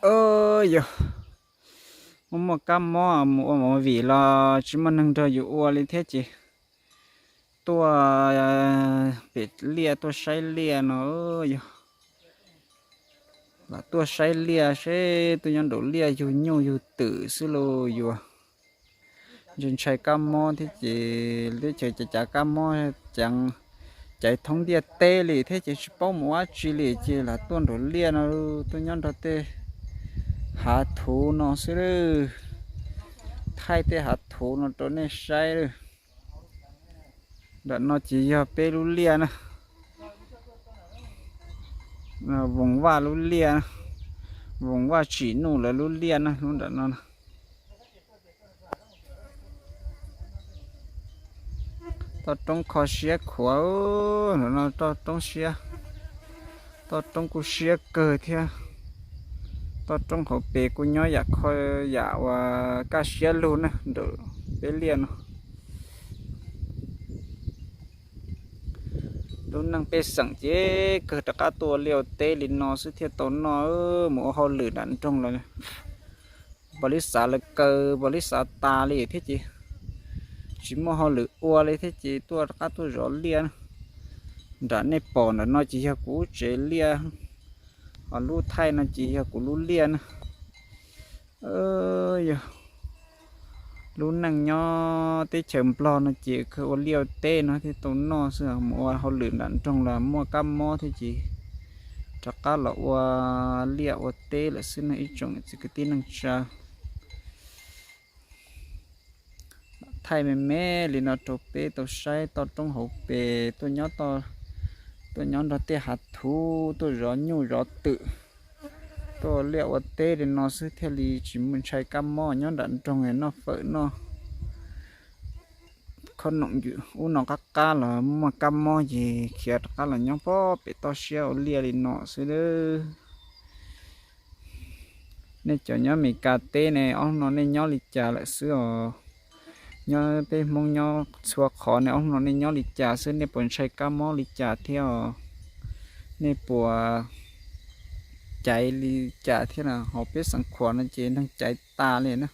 Yog muaj muaj kab mob mus ua movie los tsis muaj neeg nrog yus ua li thiab ces tuaj pem liaj tuaj saib liaj no. Yog lam tuaj saib liaj seb tuaj nyob nraum liaj yug nyuj yug twm xwb lauj. Yuav ntshai ntshai kab mob thiab ces teb chaws cav cav kab mob, ceev caiv thoob ntiaj teb li thiab ces tsis paub mus ua dab tsi li ces lam tuaj nraum liaj no, tuaj nyob nrog tej hav thuv no xwb. Thaij tej hav thuv no rau nej saib. Nram no ces yog peb lub liaj na, Voos Vaj lub liaj, Voos Vaj Tsim Nuj lawv lub liaj na, lub nram no. Toj roob kho siab khuav, nram no toj roob siab, toj roob kuj siab kawg thiab. Toj roob hauv pes kuj nyob yam kho, yam uas kaj siab lug na nram peb liaj no. Lub neej pej xeem ces kawg rov qab tuaj ua liaj ua teb li no xwb thiaj tau noj, mus ua hauj lwm nram nroog los pom li xav lawv kaw, pom li xav tas li thiab ces tsis muaj hauj lwm ua li thiab ces tuaj rov qab tuaj zov liaj. Nram nej pom nram no ces yog kuv lub tsev liaj, ho lub thaij no ces yog kuv lub liaj na. Yog lub neej nyob teb chaws Nplog no ces kawg ua liaj ua teb no thiaj tau noj xwb, mus ua hauj lwm nram nroog los muaj kab mob thiab ces rov qab los ua liaj ua teb lawm xwb no ib tsoom txiv kwv tij neej tsa. Thaij me me li no rau peb tau saib toj roob hauv pes, tuaj nyob, tuaj nyob nrog tej hav thuv, tuaj zov nyuj zov twm, tuaj ua liaj ua teb li no xwb thiaj li tsis mus ntshai kab mob. Nyob nram nroog noj fawm noj khob noom ub no qab qab los muaj kab mob ces khiav rov qab los nyob pem toj siab ua liaj li no xwb. Nej cov nyob Amelikas teb ne, ob hnub no nej nyob li cas lawm xwb os? Nyob peb Hmoob nyob txhua qhov ne, ob hnub no nej nyob li cas xwb? Nej puas ntshai kab mob li cas thiab os? Nej puas caiv li cas thiab na? Hauv peb Xeev Khuam no ces neeg caiv tas li na.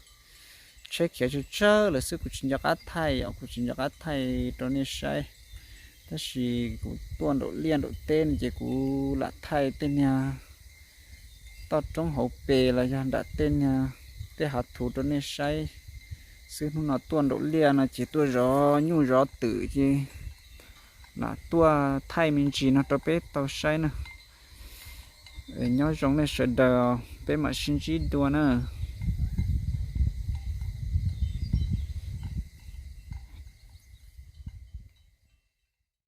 Tsheb khiav tsawg tsawg lawm xwb, kuv tsis nco qab thaij os, kuv tsis nco qab thaij rau nej saib. Tab sis kuv tuaj nraum liaj nraum teb no ces kuv lam thaij tej niag toj roob hauv pes los yog nram tej niag tej hav thuv rau nej saib xwb. Hnub no tuaj nraum liaj no ces tuaj zov nyuj zov twm ces lam tuaj thaij me ntsis no rau peb tau saib na. Nyob zoo nej sawv daws, peb mam sib ntsib dua na.